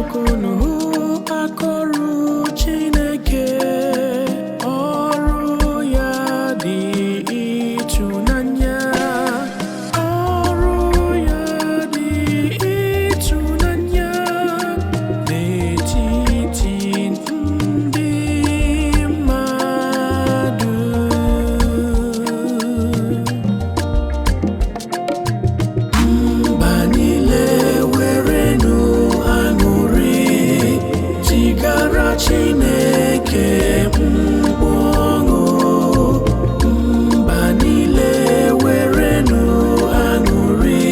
Bịanụ ka unu hụ aka ọrụ Chineke, ọrụ ya dị ịtụnanya, ọrụ ya dị ịtụnanya n'etiti ndị mmadụ. Mba niile werenụ aṅụrị tigara Chineke mkpu ọṅụ. Mba niile werenụ aṅụrị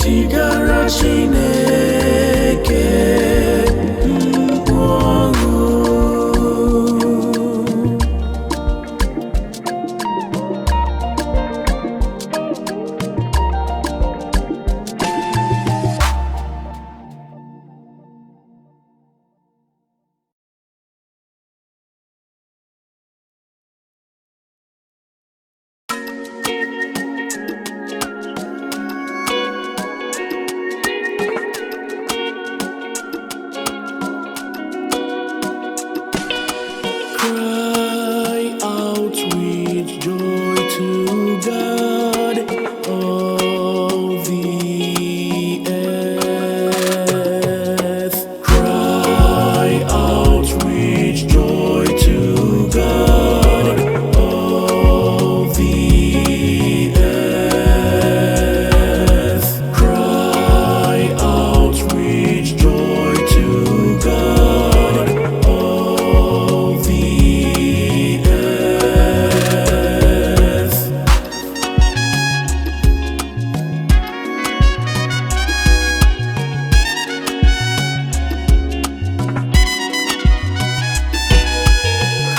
tigara Chineke mkpu ọṅụ. Cry out with joy to God, all the earth. Cry out with joy to God, all the earth. Cry out with joy to God, all the earth.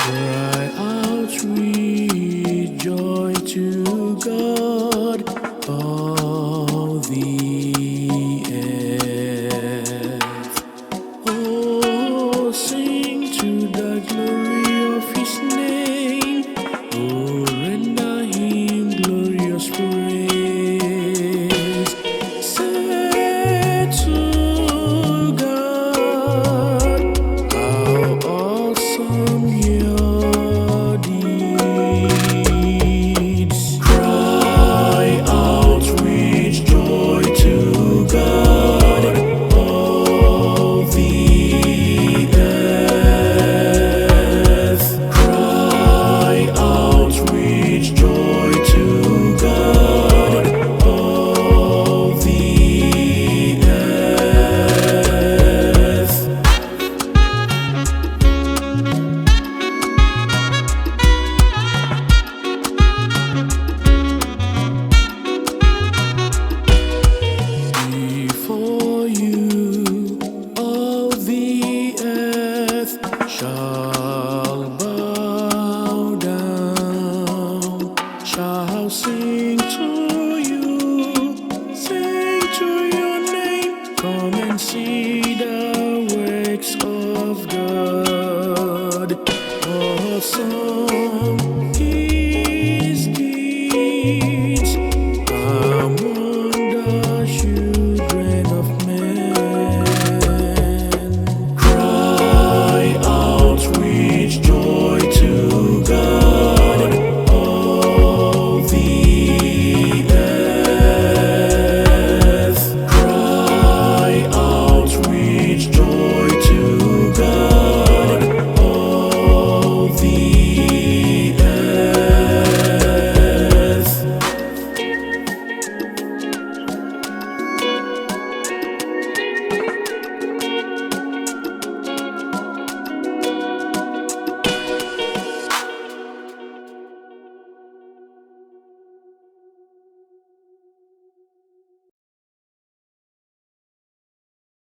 Cry out with joy to God, all the earth. Oh, sing to the glory of His name. Oh, render Him glorious praise. Say to God, how awesome your deeds. Cry out with joy to God, all the earth. Cry out with joy to God, all the earth. Before you, all the earth shall bow down, shall sing to you, sing to your name. Come and see the works of God. Awesome.